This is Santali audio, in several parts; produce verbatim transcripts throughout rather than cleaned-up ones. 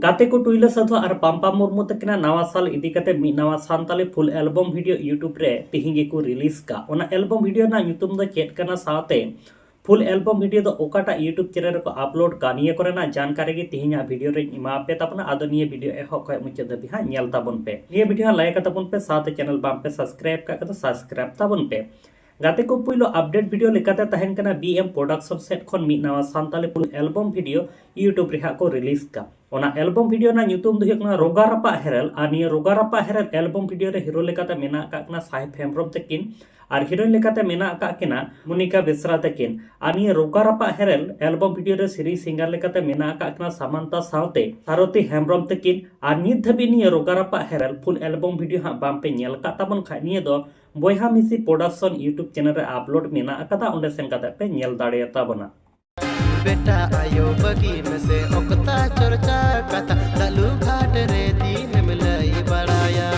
ᱜᱟᱛᱮ ᱠᱚ, ᱴᱩᱭᱞᱟᱹ ᱥᱟᱹᱫᱷᱩ ᱟᱨ ᱯᱟᱢᱯᱟ ᱢᱩᱨᱢᱩ ᱛᱟᱹᱠᱤᱱᱟᱜ ᱱᱟᱣᱟ ᱥᱟᱞ ᱤᱫᱤ ᱠᱟᱛᱮ ᱢᱤᱫ ᱱᱟᱣᱟ ᱥᱟᱱᱛᱟᱞᱤ ᱯᱷᱩᱞ ᱮᱞᱵᱚᱢ ᱵᱷᱤᱰᱤᱭᱳ YouTube ᱨᱮ ᱛᱤᱦᱤᱧ ᱜᱮᱠᱚ ᱨᱤᱞᱤᱡᱽ ᱠᱟᱜ᱾ ᱚᱱᱟ ᱮᱞᱵᱚᱢ ᱵᱷᱤᱰᱤᱭᱳ ᱨᱮᱱᱟᱜ ᱧᱩᱛᱩᱢ ᱫᱚ ᱪᱮᱫ ᱠᱟᱱᱟ, ᱥᱟᱶᱛᱮ ᱯᱷᱩᱞ ᱮᱞᱵᱚᱢ ᱵᱷᱤᱰᱤᱭᱳ ᱫᱚ ᱚᱠᱟᱴᱟᱜ YouTube ᱪᱮᱱᱮᱞ ᱨᱮᱠᱚ ᱟᱯᱞᱳᱰ ᱠᱟᱜ, ᱱᱤᱭᱟᱹ ᱠᱚᱨᱮᱱᱟᱜ ᱡᱟᱱᱠᱟᱨᱤ ᱜᱮ ᱛᱤᱦᱤᱧᱟᱜ ᱵᱷᱤᱰᱤᱭᱳ ᱨᱮᱧ ᱮᱢᱟ ᱯᱮ ᱛᱟᱵᱚᱱᱟ᱾ ᱟᱫᱚ ᱱᱤᱭᱟᱹ ᱵᱷᱤᱰᱤᱭᱳ ᱮᱦᱚᱵ ᱠᱷᱚᱱ ᱢᱩᱪᱟᱹᱫ ᱫᱷᱟᱹᱵᱤᱡ ᱦᱟᱸᱜ ᱧᱮᱞ ᱛᱟᱵᱚᱱ ᱯᱮ᱾ ᱱᱤᱭᱟᱹ ᱵᱷᱤᱰᱤᱭᱳ ᱦᱟᱸᱜ ᱞᱟᱭᱤᱠ ᱠᱟᱛᱟᱵᱚᱱ ᱯᱮ, ᱥᱟᱶᱛᱮ ᱪᱮᱱᱮᱞ ᱵᱟᱝ ᱯᱮ ᱥᱟᱵᱥᱠᱨᱟᱭᱤᱵ ᱠᱟᱜ ᱠᱷᱟᱱ ᱫᱚ ᱥᱟᱵᱥᱠᱨᱟᱭᱤᱵ ᱛᱟᱵᱚᱱ ᱯᱮ᱾ ᱜᱟᱛᱮ ᱠᱚ, ᱯᱩᱭᱞᱩ ᱟᱯᱰᱮᱴ ᱵᱷᱤᱰᱤᱭᱳ ᱞᱮᱠᱟᱛᱮ ᱛᱟᱦᱮᱱ ᱠᱟᱱᱟ ᱵᱤ ᱮᱢ ᱯᱨᱚᱰᱟᱠᱥᱚᱱ ᱥᱮᱫ ᱠᱷᱚᱱ ᱢᱤᱫ ᱱᱟᱣᱟ ᱥᱟᱱᱛᱟᱞᱤ ᱯᱷᱩᱞ ᱮᱞᱵᱚᱢ ᱵᱷᱤᱰᱤᱭᱳ YouTube ᱨᱮ ᱦᱟᱸᱜ ᱠᱚ ᱨᱤᱞᱤᱡᱽ ᱠᱟᱜ᱾ ᱚᱱᱟ ᱮᱞᱵᱚᱢ ᱵᱷᱤᱰᱤᱭᱳ ᱨᱮᱱᱟᱜ ᱧᱩᱛᱩᱢ ᱫᱚ ᱦᱩᱭᱩᱜ ᱠᱟᱱᱟ ᱨᱚᱜᱟ ᱨᱟᱯᱟᱜ ᱦᱮᱨᱮᱞ᱾ ᱟᱨ ᱱᱤᱭᱟᱹ ᱨᱚᱜᱟ ᱨᱟᱯᱟᱜ ᱦᱮᱨᱮᱞ ᱮᱞᱵᱚᱢ ᱵᱷᱤᱰᱤᱭᱳ ᱨᱮ ᱦᱤᱨᱳ ᱞᱮᱠᱟᱛᱮ ᱢᱮᱱᱟᱜ ᱟᱠᱟᱫ ᱠᱤᱱᱟ ᱥᱟᱦᱮᱵ ᱦᱮᱢᱵᱨᱚᱢ ᱛᱟᱹᱠᱤᱱ, ᱟᱨ ᱦᱤᱨᱳᱭᱤᱱ ᱞᱮᱠᱟᱛᱮ ᱢᱮᱱᱟᱜ ᱟᱠᱟᱫ ᱠᱤᱱᱟ ᱢᱚᱱᱤᱠᱟ ᱵᱮᱥᱨᱟ ᱛᱟᱹᱠᱤᱱ᱾ ᱟᱨ ᱱᱤᱭᱟᱹ ᱨᱚᱜᱟ ᱨᱟᱯᱟᱜ ᱦᱮᱨᱮᱞ ᱮᱞᱵᱚᱢ ᱵᱷᱤᱰᱤᱭᱳ ᱨᱮ ᱥᱮᱨᱮᱧ ᱥᱤᱝᱜᱟᱨ ᱞᱮᱠᱟᱛᱮ ᱢᱮᱱᱟᱜ ᱟᱠᱟᱫ ᱠᱤᱱᱟ ᱥᱟᱢᱟᱱᱛᱟ ᱥᱟᱶᱛᱮ ᱥᱟᱨᱚᱛᱤ ᱦᱮᱢᱵᱨᱚᱢ ᱛᱟᱹᱠᱤᱱ᱾ ᱟᱨ ᱱᱤᱛ ᱫᱷᱟᱹᱵᱤᱡ ᱱᱤᱭᱟᱹ ᱨᱚᱜᱟ ᱨᱟᱯᱟᱜ ᱦᱮᱨᱮᱞ ᱯᱷᱩᱞ ᱮᱞᱵᱚᱢ ᱵᱷᱤᱰᱤᱭᱳ ᱦᱟᱸᱜ ᱵᱟᱝ ᱯᱮ ᱧᱮᱞ ᱟᱠᱟᱫ ᱛᱟᱵᱚᱱ ᱠᱷᱟᱡ, ᱱᱤᱭᱟᱹ ᱫᱚ ᱵᱚᱭᱦᱟ ᱢᱤᱥᱤ ᱯᱨᱚᱰᱟᱠᱥᱚᱱ YouTube ᱪᱮᱱᱮᱞ ᱨᱮ ᱟᱯᱞᱳᱰ ᱢᱮᱱᱟᱜ ᱟᱠᱟᱫᱟ, ᱚᱸᱰᱮ ᱥᱮᱱ ᱠᱟᱛᱮ ᱯᱮ ᱧᱮᱞ ᱫᱟᱲᱮᱭᱟᱛᱟ ᱵᱚᱱᱟ᱾ ᱵᱮᱴᱟ ᱟᱭᱳ ᱵᱟᱹᱜᱤ ᱢᱮᱥᱮ ᱚᱠᱛᱟ ᱪᱚᱨᱪᱟ ᱠᱟᱛᱷᱟ ᱫᱟᱞᱩ ᱜᱷᱟᱴ ᱨᱮ ᱫᱤᱱᱮᱢ ᱞᱟᱹᱭ ᱵᱟᱲᱟᱭᱟ᱾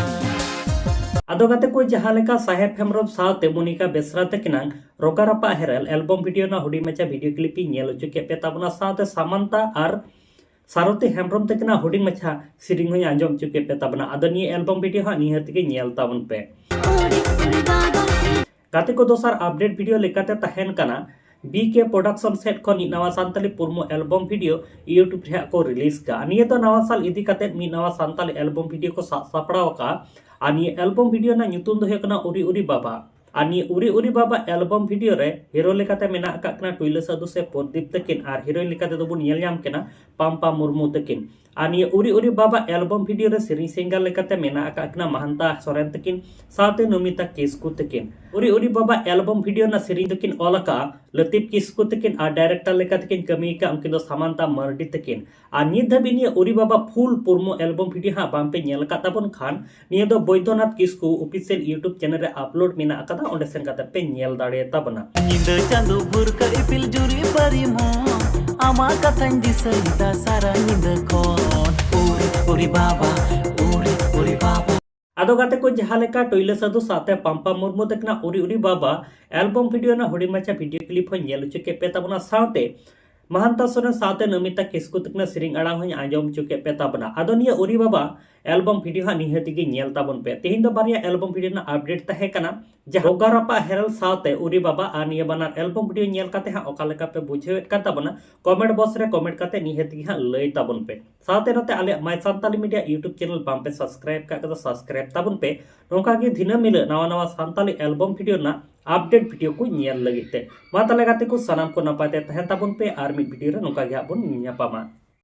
ᱟᱫᱚ ᱜᱟᱛᱮ ᱠᱚ, ᱡᱟᱦᱟᱸ ᱞᱮᱠᱟ ᱥᱟᱦᱮᱵ ᱦᱮᱢᱵᱨᱚᱢ ᱥᱟᱶᱛᱮ ᱢᱚᱱᱤᱠᱟ ᱵᱮᱥᱨᱟ ᱛᱟᱹᱠᱤᱱᱟᱜ ᱨᱚᱜᱟ ᱨᱟᱯᱟᱜ ᱦᱮᱨᱮᱞ ᱮᱞᱵᱚᱢ ᱵᱷᱤᱰᱤᱭᱳ ᱨᱮᱱᱟᱜ ᱦᱩᱰᱤᱧ ᱢᱟᱪᱷᱟ ᱵᱷᱤᱰᱤᱭᱳ ᱠᱞᱤᱯ ᱤᱧ ᱧᱮᱞ ᱦᱚᱪᱚ ᱠᱮᱫ ᱯᱮ ᱛᱟᱵᱚᱱᱟ, ᱥᱟᱶᱛᱮ ᱥᱟᱢᱟᱱᱛᱟ ᱟᱨ ᱥᱟᱨᱚᱛᱤ ᱦᱮᱢᱵᱨᱚᱢ ᱛᱟᱹᱠᱤᱱᱟᱜ ᱦᱩᱰᱤᱧ ᱢᱟᱪᱷᱟ ᱥᱮᱨᱮᱧ ᱦᱚᱸᱧ ᱟᱸᱡᱚᱢ ᱦᱚᱪᱚ ᱠᱮᱫ ᱯᱮ ᱛᱟᱵᱚᱱᱟ᱾ ᱟᱫᱚ ᱱᱤᱭᱟᱹ ᱮᱞᱵᱚᱢ ᱵᱷᱤᱰᱤᱭᱳ ᱦᱟᱸᱜ ᱱᱤᱦᱟᱹᱛ ᱜᱮ ᱧᱮᱞ ᱛᱟᱵᱚᱱ ᱯᱮ᱾ ᱜᱟᱛᱮ ᱠᱚ, ᱫᱚᱥᱟᱨ ᱟᱯᱰᱮᱴ ᱵᱷᱤᱰᱤᱭᱳ ᱞᱮᱠᱟᱛᱮ ᱛᱟᱦᱮᱱ ᱠᱟᱱᱟ ᱵᱤ ᱠᱮ ᱯᱨᱚᱰᱟᱠᱥᱚᱱ ᱥᱮᱫ ᱠᱷᱚᱱ ᱢᱤᱫ ᱱᱟᱣᱟ ᱥᱟᱱᱛᱟᱞᱤ ᱯᱩᱨᱢᱩ ᱮᱞᱵᱚᱢ ᱵᱷᱤᱰᱤᱭᱳ YouTube ᱨᱮ ᱦᱟᱸᱜ ᱠᱚ ᱨᱤᱞᱤᱡᱽ ᱠᱟᱜᱼᱟ᱾ ᱱᱤᱭᱟᱹ ᱫᱚ ᱱᱟᱣᱟ ᱥᱟᱞ ᱤᱫᱤ ᱠᱟᱛᱮ ᱢᱤᱫ ᱱᱟᱣᱟ ᱥᱟᱱᱛᱟᱞᱤ ᱮᱞᱵᱚᱢ ᱵᱷᱤᱰᱤᱭᱳ ᱠᱚ ᱥᱟᱵ ᱥᱟᱯᱲᱟᱣ ᱟᱠᱟᱫᱼᱟ᱾ ᱟᱨ ᱱᱤᱭᱟᱹ ᱮᱞᱵᱚᱢ ᱵᱷᱤᱰᱤᱭᱳ ᱨᱮᱱᱟᱜ ᱧᱩᱛᱩᱢ ᱫᱚ ᱦᱩᱭᱩᱜ ᱠᱟᱱᱟ ᱩᱨᱤ ᱩᱨᱤ ᱵᱟᱵᱟ᱾ ᱟᱨ ᱱᱤᱭᱟᱹ ᱩᱨᱤ ᱩᱨᱤ ᱵᱟᱵᱟ ᱮᱞᱵᱚᱢ ᱵᱷᱤᱰᱤᱭᱳ ᱨᱮ ᱦᱤᱨᱳ ᱞᱮᱠᱟᱛᱮ ᱢᱮᱱᱟᱜ ᱟᱠᱟᱫ ᱠᱤᱱᱟ ᱴᱩᱭᱞᱟᱹ ᱥᱟᱹᱫᱷᱩ ᱥᱮ ᱯᱨᱚᱫᱤᱯ ᱛᱟᱹᱠᱤᱱ, ᱟᱨ ᱦᱤᱨᱳᱭᱤᱱ ᱞᱮᱠᱟᱛᱮ ᱫᱚ ᱵᱚᱱ ᱧᱮᱞ ᱧᱟᱢ ᱠᱤᱱᱟ ᱯᱟᱢᱯᱟ ᱢᱩᱨᱢᱩ ᱛᱟᱹᱠᱤᱱ᱾ ᱟᱨ ᱱᱤᱭᱟᱹ ᱩᱨᱤ ᱩᱨᱤ ᱵᱟᱵᱟ ᱮᱞᱵᱚᱢ ᱵᱷᱤᱰᱤᱭᱳ ᱨᱮ ᱥᱮᱨᱮᱧ ᱥᱤᱝᱜᱟᱨ ᱞᱮᱠᱟᱛᱮ ᱢᱮᱱᱟᱜ ᱟᱠᱟᱫ ᱠᱤᱱᱟ ᱢᱟᱦᱟᱱᱛᱟ ᱥᱚᱨᱮᱱ ᱛᱟᱹᱠᱤᱱ, ᱥᱟᱶᱛᱮ ᱱᱚᱢᱤᱛᱟ ᱠᱤᱥᱠᱩ ᱛᱟᱹᱠᱤᱱ᱾ ᱩᱨᱤ ᱩᱨᱤ ᱵᱟᱵᱟ ᱮᱞᱵᱚᱢ ᱵᱷᱤᱰᱤᱭᱳ ᱨᱮᱱᱟᱜ ᱥᱮᱨᱮᱧ ᱫᱚᱠᱤᱱ ᱚᱞ ᱟᱠᱟᱫᱼᱟ ᱞᱟᱹᱛᱤᱯ ᱠᱤᱥᱠᱩ ᱛᱟᱹᱠᱤᱱ, ᱟᱨ ᱰᱟᱭᱨᱮᱠᱴᱚᱨ ᱞᱮᱠᱟᱛᱮ ᱠᱤᱱ ᱠᱟᱹᱢᱤ ᱟᱠᱟᱫ ᱩᱱᱠᱤᱱ ᱫᱚ ᱥᱟᱢᱟᱱᱛᱟ ᱢᱟᱨᱰᱤ ᱛᱟᱹᱠᱤᱱ᱾ ᱟᱨ ᱱᱤᱛ ᱫᱷᱟᱹᱵᱤᱡ ᱱᱤᱭᱟᱹ ᱩᱨᱤ ᱵᱟᱵᱟ ᱯᱷᱩᱞ ᱯᱩᱨᱢᱩ ᱮᱞᱵᱚᱢ ᱵᱷᱤᱰᱤᱭᱳ ᱦᱟᱸᱜ ᱵᱟᱝ ᱯᱮ ᱧᱮᱞ ᱟᱠᱟᱫ ᱛᱟᱵᱚᱱ ᱠᱷᱟᱱ, ᱱᱤᱭᱟᱹ ᱫᱚ ᱵᱳᱭᱫᱚᱱᱟᱛᱷ ᱠᱤᱥᱠᱩ ᱚᱯᱷᱤᱥᱤᱭᱟᱞ YouTube ᱪᱮᱱᱮᱞ ᱨᱮ ᱟᱯᱞᱳᱰ ᱢᱮᱱᱟᱜ ᱟᱠᱟᱫᱟ, ᱚᱸᱰᱮ ᱥᱮᱱ ᱠᱟᱛᱮ ᱯᱮ ᱧᱮᱞ ᱫᱟᱲᱮᱭᱟᱛᱟ ᱵᱚᱱᱟ᱾ ᱧᱤᱫᱟᱹ ᱪᱟᱸᱫᱚ ᱵᱷᱩᱨᱠᱟᱹ ᱤᱯᱤᱞ ᱡᱩᱨᱤ ᱯᱟᱨᱤᱢᱚᱱ, ᱟᱢᱟᱜ ᱠᱟᱛᱷᱟᱧ ᱫᱤᱥᱟᱹᱭᱮᱫᱟ ᱥᱟᱨᱟ ᱧᱤᱫᱟᱹ ᱠᱷᱚᱱ᱾ ᱩᱨᱤ ᱩᱨᱤ ᱵᱟᱵᱟ, ᱩᱨᱤ ᱩᱨᱤ ᱵᱟᱵᱟ᱾ ᱟᱫᱚ ᱜᱟᱛᱮ ᱠᱚ, ᱡᱟᱦᱟᱸ ᱞᱮᱠᱟ ᱴᱩᱭᱞᱟᱹ ᱥᱟᱹᱫᱷᱩ ᱥᱟᱶᱛᱮ ᱯᱟᱢᱯᱟ ᱢᱩᱨᱢᱩ ᱛᱟᱹᱠᱤᱱᱟᱜ ᱩᱨᱤ ᱩᱨᱤ ᱵᱟᱵᱟ ᱮᱞᱵᱚᱢ ᱵᱷᱤᱰᱤᱭᱳ ᱨᱮᱱᱟᱜ ᱦᱩᱰᱤᱧ ᱢᱟᱪᱷᱟ ᱵᱷᱤᱰᱤᱭᱳ ᱠᱞᱤᱯ ᱦᱚᱸᱧ ᱧᱮᱞ ᱦᱚᱪᱚ ᱠᱮᱫ ᱯᱮ ᱛᱟᱵᱚᱱᱟ, ᱥᱟᱶᱛᱮ ᱢᱟᱦᱟᱱᱛᱟ ᱥᱚᱨᱮᱱ ᱥᱟᱶᱛᱮ ᱱᱚᱢᱤᱛᱟ ᱠᱤᱥᱠᱩ ᱛᱟᱹᱠᱤᱱᱟᱜ ᱥᱮᱨᱮᱧ ᱟᱲᱟᱝ ᱦᱚᱸᱧ ᱟᱸᱡᱚᱢ ᱦᱚᱪᱚ ᱠᱮᱫ ᱯᱮ ᱛᱟᱵᱚᱱᱟ᱾ ᱟᱫᱚ ᱱᱤᱭᱟᱹ ᱩᱨᱤ ᱵᱟᱵᱟ ᱮᱞᱵᱚᱢ ᱵᱷᱤᱰᱤᱭᱳ ᱦᱟᱸᱜ ᱱᱤᱦᱟᱹᱛ ᱜᱮ ᱧᱮᱞ ᱛᱟᱵᱚᱱ ᱯᱮ᱾ ᱛᱮᱦᱮᱧ ᱫᱚ ᱵᱟᱨᱭᱟ ᱮᱞᱵᱚᱢ ᱵᱷᱤᱰᱤᱭᱳ ᱨᱮᱱᱟᱜ ᱟᱯᱰᱮᱴ ᱛᱟᱦᱮᱸ ᱠᱟᱱᱟ, ᱡᱟᱦᱟᱸ ᱨᱚᱜᱟ ᱨᱟᱯᱟᱜ ᱦᱮᱨᱮᱞ ᱥᱟᱶᱛᱮ ᱩᱨᱤ ᱵᱟᱵᱟ᱾ ᱟᱨ ᱱᱤᱭᱟᱹ ᱵᱟᱱᱟᱨ ᱮᱞᱵᱚᱢ ᱵᱷᱤᱰᱤᱭᱳ ᱧᱮᱞ ᱠᱟᱛᱮ ᱦᱟᱸᱜ ᱚᱠᱟ ᱞᱮᱠᱟ ᱯᱮ ᱵᱩᱡᱷᱟᱹᱣᱮᱫ ᱠᱟᱱ ᱛᱟᱵᱚᱱᱟ, ᱠᱚᱢᱮᱱᱴ ᱵᱚᱠᱥ ᱨᱮ ᱠᱚᱢᱮᱱᱴ ᱠᱟᱛᱮ ᱱᱤᱦᱟᱹᱛ ᱜᱮ ᱦᱟᱸᱜ ᱞᱟᱹᱭ ᱛᱟᱵᱚᱱ ᱯᱮ᱾ ᱥᱟᱶᱛᱮ ᱱᱚᱛᱮ ᱟᱞᱮᱭᱟᱜ My Santali Media YouTube channel ᱵᱟᱝ ᱯᱮ ᱥᱟᱵᱥᱠᱨᱟᱭᱤᱵ ᱠᱟᱜ ᱠᱟᱫᱟ, ᱥᱟᱵᱥᱠᱨᱟᱭᱤᱵ ᱛᱟᱵᱚᱱ ᱯᱮ᱾ ᱱᱚᱝᱠᱟ ᱜᱮ ᱫᱤᱱᱟᱹᱢ ᱦᱤᱞᱳᱜ ᱱᱟᱣᱟ ᱱᱟᱣᱟ ᱥᱟᱱᱛᱟᱞᱤ ᱮᱞᱵᱚᱢ ᱵᱷᱤᱰᱤᱭᱳ ᱨᱮᱱᱟᱜ ᱟᱯᱰᱮᱴ ᱵᱷᱤᱰᱤᱭᱳ ᱠᱚ ᱧᱮᱞ ᱞᱟᱹᱜᱤᱫ ᱛᱮ᱾ ᱢᱟ ᱛᱟᱦᱞᱮ ᱜᱟᱛᱮ ᱠᱚ, ᱥᱟᱱᱟᱢ ᱠᱚ ᱱᱟᱯᱟᱭ ᱛᱮ ᱛᱟᱦᱮᱱ ᱛᱟᱵᱚᱱ ᱯᱮ, ᱟᱨ ᱢᱤᱫ ᱵᱷᱤᱰᱤᱭᱳ ᱨᱮ ᱱᱚᱝᱠᱟ ᱜᱮ ᱦᱟᱸᱜ ᱵᱚᱱ ᱧᱟᱯᱟᱢᱟ᱾